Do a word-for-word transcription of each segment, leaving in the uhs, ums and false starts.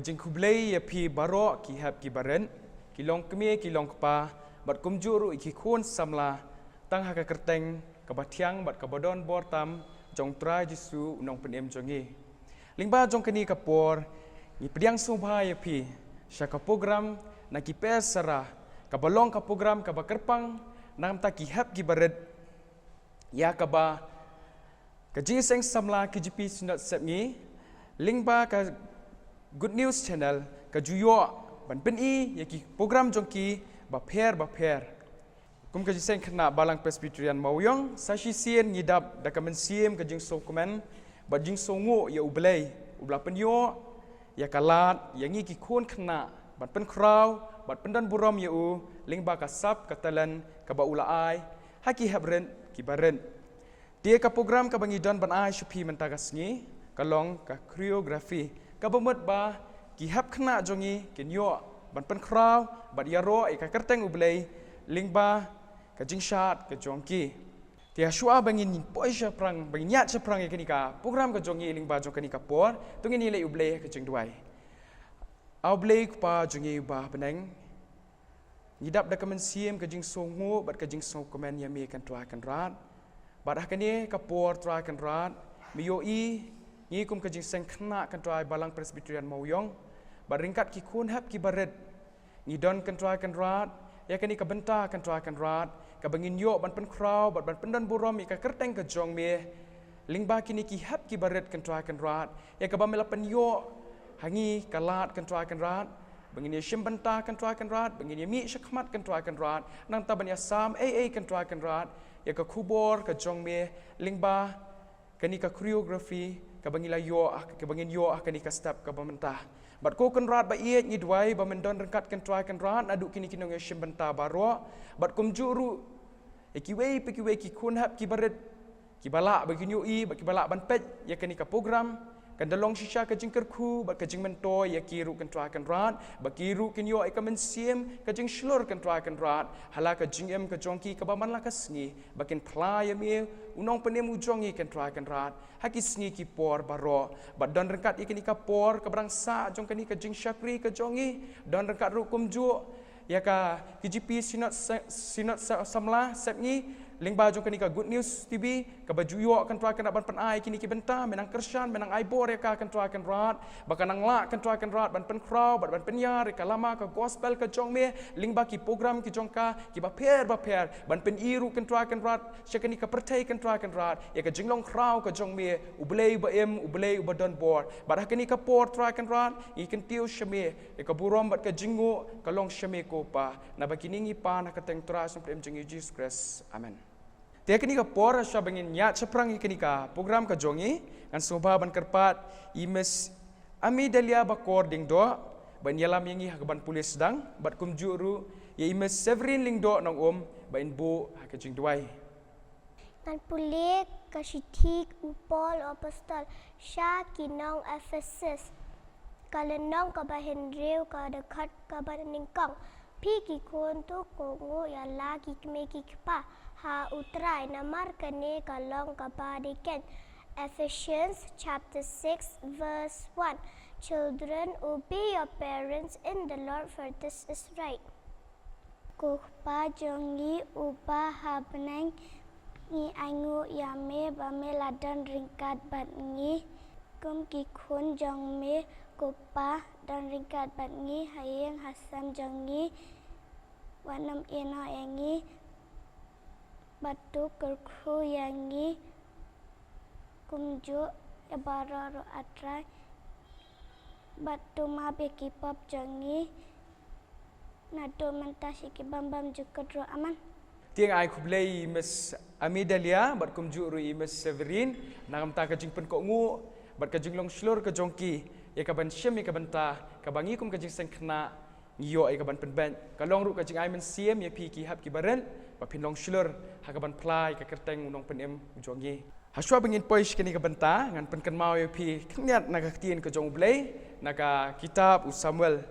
Jingkhublei ïa phi baroh ki hep ki barit, ki long kmie ki long kpa, bad kumjuh ruh ïa ki khun samla, tang ha ka kyrteng kaba thiang bad kaba don bor tam jong Trai Jisu u nongpynim jong ngi. Lyngba jong kane ka por, ngi pdiang sngewbha ïa phi sha ka program na ki pyrsa, kaba long ka program kaba kyrpang na ka bynta ki hep ki barit, ïa kaba ka Jingïaseng Samla K J P Synod Sepngi lyngba ka Good News Channel ka ju ïoh ban pyni ïa ki program jong ki bapher bapher. Kum ka Jingïaseng Khynnah Balang Presbyterian Mawïong, sa shisien ngi dap da ka mynsiem ka jingsngewkmen bad jingsngewnguh ïa U Blei, uba la pynïoh ïa ka lad ïa ngi ki khun khynnah ban pynkhraw bad pyndon burom ïa u lyngba ka sap ka talent kaba u la ai ha ki hep rit ki barit. Te ka program kaba ngi don ban ai sha phi mynta ka sngi ka long ka choreography, kaba mut ba ki hep khynnah jong ngi kin ïoh ban pynkhraw bad ïaroh ïa ka kyrteng U Blei lyngba ka jingshad ka jong ki. Te hashwa ba ngin poi shaphrang, ba ngin ïaid shaphrang ïa kane ka program ka jong ngi lyngba jong kane ka por, to ngin ïaleh U Blei ha ka jingduwai. A U Blei Kpa jong ngi uba ha bneng, ngi dap da ka mynsiem ka jingsngewnguh bad ka jingsngewkmen ïa me Kynrad Kynrad. Bad ha kane ka por Trai Kynrad, me ïohi ngi kum ka Jingïaseng Khynnah Kynrad Balang Presbyterian Mawïong, bad ryngkat ki khun hep ki barit, ngi don Kynrad Kynrad ïa kane ka bynta Kynrad Kynrad, kaba ngin ïoh ban pynkhraw bad ban pyndon burom ïa ka kyrteng ka jong me lyngba kine ki hep ki barit Kynrad Kynrad, ïa kaba me la pynïoh ha ngi ka lad Kynrad Kynrad, ba ngin ïashim bynta Kynrad Kynrad, ba ngin ïamih shakhmat Kynrad Kynrad, nangta ban ïasam ei ei Kynrad Kynrad ïa ka khubor ka jong me lyngba kane ka choreography kaba ngi la ïoh, kaba ngin ïoh ha kane ka step kaba mynta. Bad ko Kynrad ba ïeit, ngi duwai ba men don ryngkat Kynrad Kynrad naduh kine ki nongïashim bynta baroh, bad kumjuh ruh ïa kiwei pa kiwei ki khun hep ki barit, kiba lah ba kin ïohi bad kiba lah ban peit ïa kane ka program, kan da long shisha ka jingkyrkhu bad ka jingmyntoi ïa ki ruh Kynrad Kynrad, ba ki ruh kin ïoh ïa ka mynsiem ka jingshlur Kynrad Kynrad ha la ka jingim ka jong ki kaba man la ka sngi, ba kin phla ïa me u nongpynim u jong ngi Kynrad Kynrad ha ki sngi ki por baroh. Bad don ryngkat ïa kane ka por kaba dang sah jong kane ka jingshakri ka jong ngi, don ryngkat ruh kumjuh ïa ka K J P Synod Se-, Synod Se-, Samla Sepngi lyngba jong kane ka Good News T V, kaba ju ïoh Kynrad Kynrad ban pynai kine ki bynta, men nang kyrshan, men nang ai bor ïa ka Kynrad Kynrad, ba kan nang lah Kynrad Kynrad ban pynkhraw bad ban pynïar ïa ka lama ka gospel ka jong me lyngba ki program ki jong ka kiba pher bapher, ban pyni ruh Kynrad Kynrad sha kane ka pyrthei Kynrad Kynrad ïa ka jinglong khraw ka jong me, U Blei uba im, U Blei uba don bor. Bad ha kane ka por Trai Kynrad, ngi kyntiew sha me ïa ka burom bad ka jingnguh ka long sha me ko Pa. Naba kine ngi pan ha ka kyrteng Trai Sngewbha jong ngi Jisu Khrist. Amen. Te ha kane ka por, hashwa ba ngin ïaid shaphrang ïa kane ka program ka jong ngi, ngan sngewbha ban kyrpad ïa i Miss Amidalia Bakor Diengdoh ban ïalam ïa ngi ha kaban pule sdang, bad kumjuh ruh ïa i Miss Severin Lyngdoh Nongum ba in buh ha ka jingduwai. Ngan pule ka shithi u Paul u Apostol sha ki nong Ephesus, ka lynnong kaba hynriew, ka dkhot kaba nyngkong. Phi ki khun, to kohnguh ïa la ki kmie ki kpa ha U Trai, namar kane ka long kaba dei keiñ. Ephesians chapter six verse one. Children, obey your parents in the Lord, for this is right. Ko Kpa jong ngi uba ha bneng, ngi ainguh ïa me ba me la don ryngkat bad ngi. Kum ki khun jong me, ko Pa, don ryngkat bad ngi ha ïing ha sem jong ngi. Wat nym ïehnoh ïa ngi, bad to kyrkhu ïa ngi kumjuh ïa baroh ruh, A Trai, bad to map ïa ki pop jong ngi naduh mynta sha ki bym bym jukut ruh. Amen. Te nga ai khublei ïa i Miss Amidalia bad kumjuh ruh ïa i Miss Severin na ka bynta ka jingpynkohnguh bad ka jinglong shlur ka jong ki ïa kaban shim ïa ka bynta kaba ngi kum ka Jingïaseng Khynnah ngi ïoh ïa kaban pynbeit. Ka long ruh ka jingai mynsiem ïa phi ki hep ki barit ba phin long shlur ha kaban phla ïa ka kyrteng u nongpynim u jong ngi. Hashwa ba ngin poi sha kane ka bynta, ngan pynkynmaw ïa phi khyndiat na ka ktien ka jong U Blei na ka kitab u Samuel,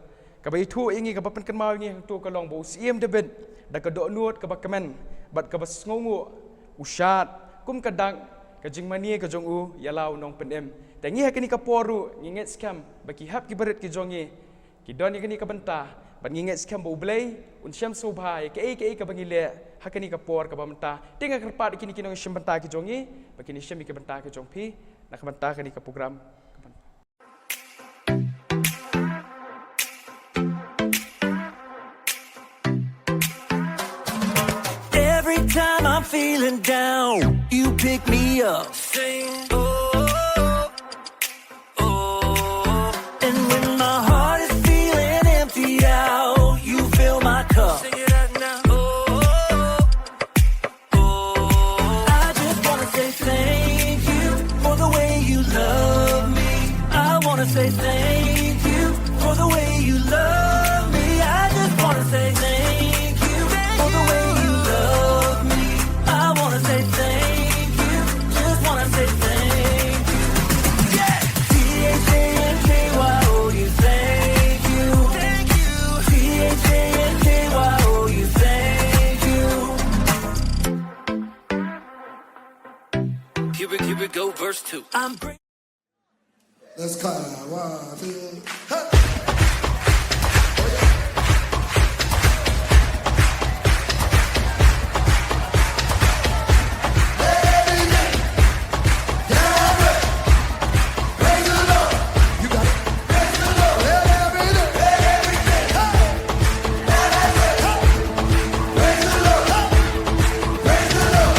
kaba ithuh ïa ngi, kaba pynkynmaw ïa ngi hangto ka long ba u Syiem David da ka dohnud kaba kmen bad kaba sngewnguh u shad kum ka dak ka jingmane ka jong u ïa la u nongpynim. Te ngi ha kane ka por ruh ngi ngeit skhem ba ki hep ki barit ki jong ngi ki don ïa kane ka bynta, bad ngi ngeit skhem ba U Blei un shem sngewbha ïa kaei kaei kaba ngi leh ha kane ka por kaba mynta. Te nga kyrpad ïa kine ki nongshim bynta ki jong ngi ba kin ïashem ïa ki bynta ki jong phi na ka bynta kane ka program. Every time I'm feeling down, you pick me up. Sing, oh, oh, oh. And when my heart is feeling empty out, you fill my cup. Sing it out now. Oh, oh, oh. Oh, I just wanna say thank you for the way you love me. I wanna say thank you for the way you love me. I just wanna say thank you for the way you love me. I wanna say thank you. Just wanna say thank you. Yeah. T H A N K Y O U, thank you. Thank you. T H A N K Y O U, thank you. Here we, here we go, verse two. I'm great. Let's go. One, two. Hey!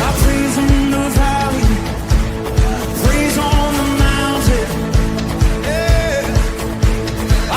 I praise in the valley, praise on the mountain. Yeah.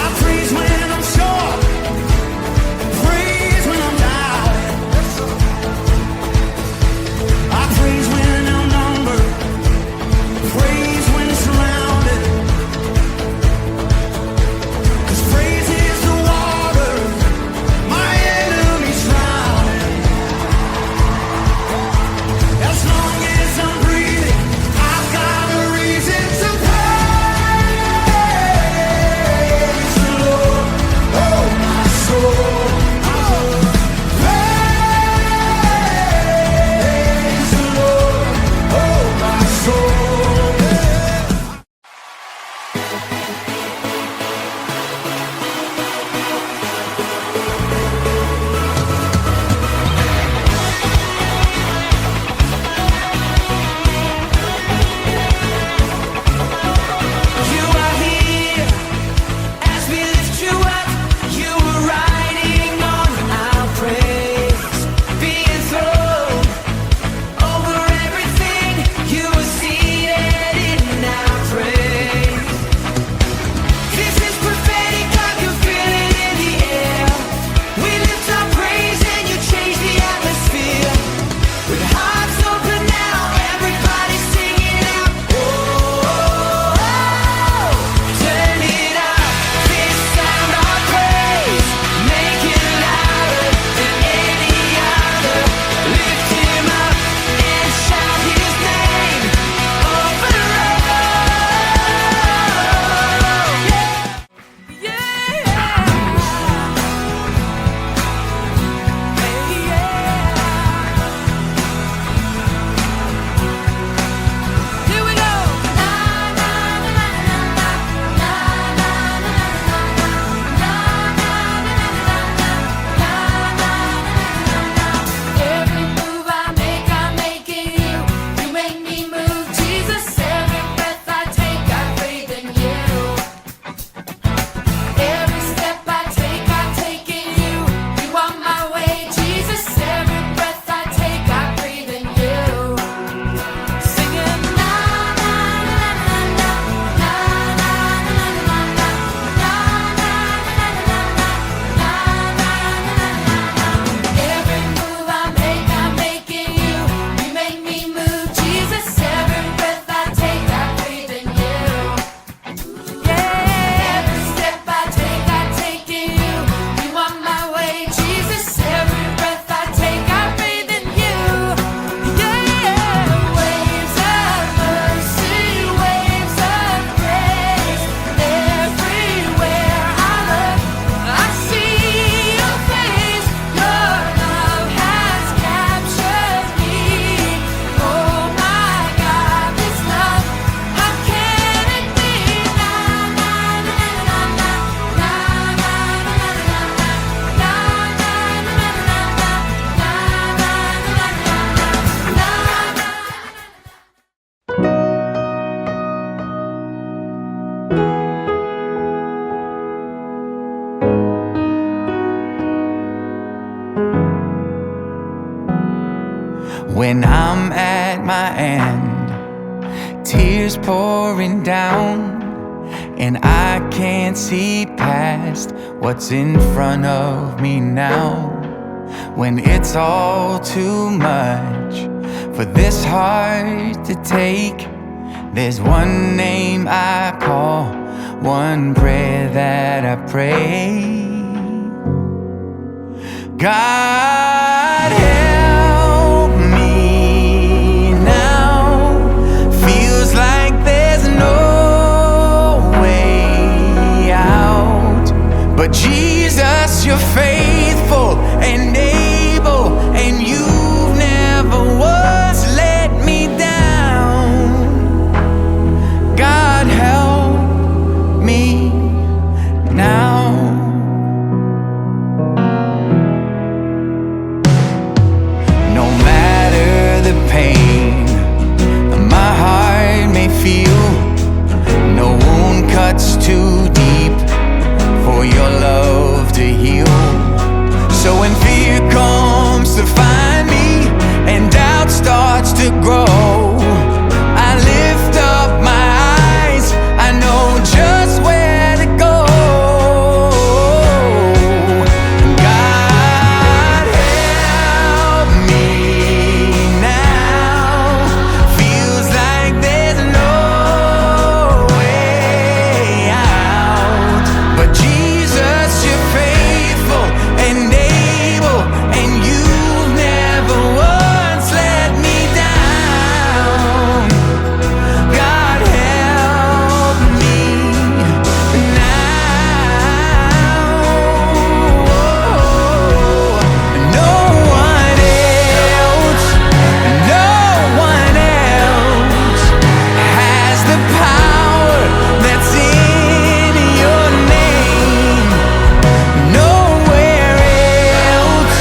When I'm at my end, tears pouring down, and I can't see past what's in front of me now. When it's all too much for this heart to take, there's one name I call, one prayer that I pray. God, help me now. Feels like there's no way out. But Jesus, you're faithful and able, and you've never once let me down. God, help me now. No matter the pain my heart may feel, no wound cuts too deep for your love to heal. So when fear comes to find me and doubt starts to grow, I lift up my eyes, I know just where to go. God, help me now. Feels like there's no way out. But Jesus, you're faithful and able, and you've never once let me down. God, help me now. No one else, no one else has the power that's in your name. Nowhere else,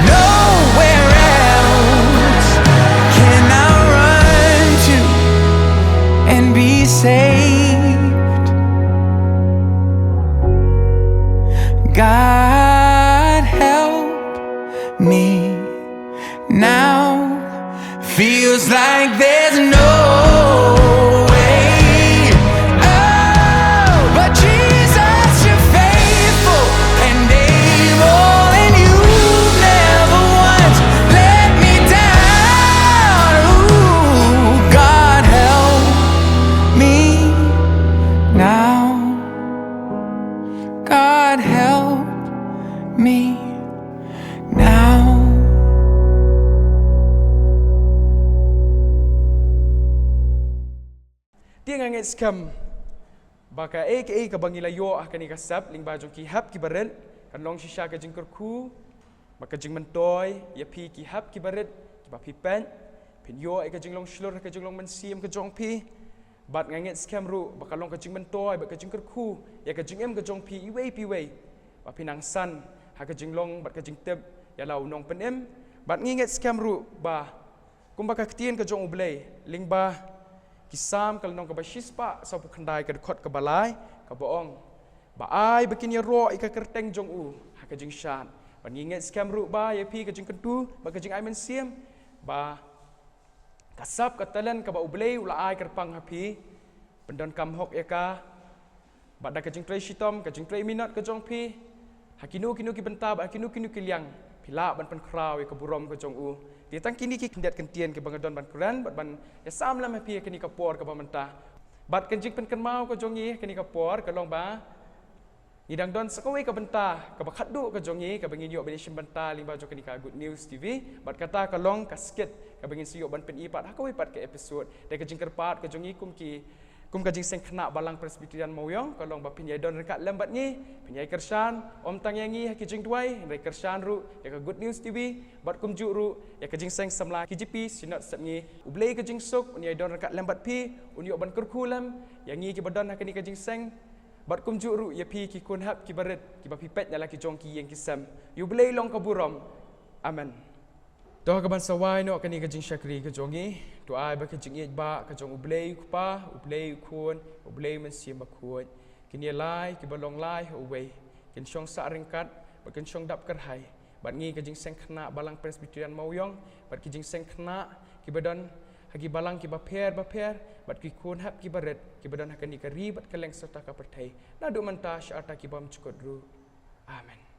nowhere else can I run to and be saved. God, help me now. Feels like there's no way out. But Jesus, you're faithful and able, and you've never once let me down. Ooh, God, help me now. God, help me now. Te nga ngeit skhem ba kaei kaei kaba ngi la ïoh ha kane ka sap lyngba jong ki hep ki barit kan long shisha ka jingkyrkhu bad ka jingmyntoi ïa phi ki hep ki barit kiba phi peit, phin ïoh ïa ka jinglong shlur ha ka jinglong mynsiem ka jong phi. Bad nga ngeit skhem ruh ba ka long ka jingmyntoi bad ka jingkyrkhu ïa ka jingim ka jong phi iwei pa iwei, ba phin nang san ha ka jinglong bad ka jingtip ïa la u nongpynim. Bad ngi ngeit skhem ruh ba kumba ka ktien ka jong U Blei lyngba ki Salm ka lynnong kaba shispah sawphew khyndai ka dkhot kaba lai kaba ong ba ai ba kin ïaroh ïa ka kyrteng jong u ha ka jingshad. Bad ngi ngeit skhem ruh ba ïa phi ka jingkyntu bad ka jingai mynsiem ba ka sap ka talent kaba U Blei u la ai kyrpang ha phi, pyndonkam hok ïa ka bad da ka jingtrei shitom ka jingtrei minot ka jong phi ha kino kino ki bynta bad ha kino kino ki liang phi lah ban pynkhraw ïa ka burom ka jong u. Te tang kine ki khyndiat kyntien kiba nga don ban kren bad ban ïasam lem ha phi ha kane ka por kaba mynta. Bad ka jingpynkynmaw ka jong ngi ha kane ka por ka long ba ngi dang don sa kawei ka bynta kaba khatduh ka jong ngi kaba ngin ïoh ban ïashim bynta lyngba jong kane ka Good News T V. Bad kata ka long ka skit kaba ngin sa ïoh ban pyni pat ha kawei pat ka episode. Dei ka jingkyrpad ka jong ngi kum ki, kum ka jingseng khynnah Balang Presbyterian Mawïong ka long ba phin ïai don ryngkat lem bad ngi, phin ïai kyrshan ym tang ïa ngi ha ki jingduwai hynrei kyrshan ruh ïa ka Good News T V bad kumjuh ruh ïa ka jingseng samla K J P Synod Sepngi. U Blei ka jingsuk un ïai don ryngkat lem bad phi, un ïoh ban kyrkhu lem ïa ngi kiba don ha kane ka jingseng. Bad kumjuh ruh ïa phi ki khun hep ki barit kiba phi peit na la ki jong ki ïing ki sem. Ïa U Blei long ka burom. Amen. To ha kaban sa wai noh kane ka jingshakri ka jong ngi, to ai ba ka jingïeit ba ka jong U Blei U Kpa, U Blei U Khun, U Blei U Mynsiem Bakhuid, kin ïa lai kiba long lai ha uwei, kin shong sah ryngkat bad kin shong dap kyrhai Bad ngi ka jingseng khynnah Balang Presbyterian Mawiong, bad ki jingseng khynnah kiba don ha ki balang kiba pher bapher, bad ki khun hep kiba rit kiba don ha kane ka ri bad ka leng serta ka pyrthei, naduh mynta sha arta ki bymjukut ruh. Amen.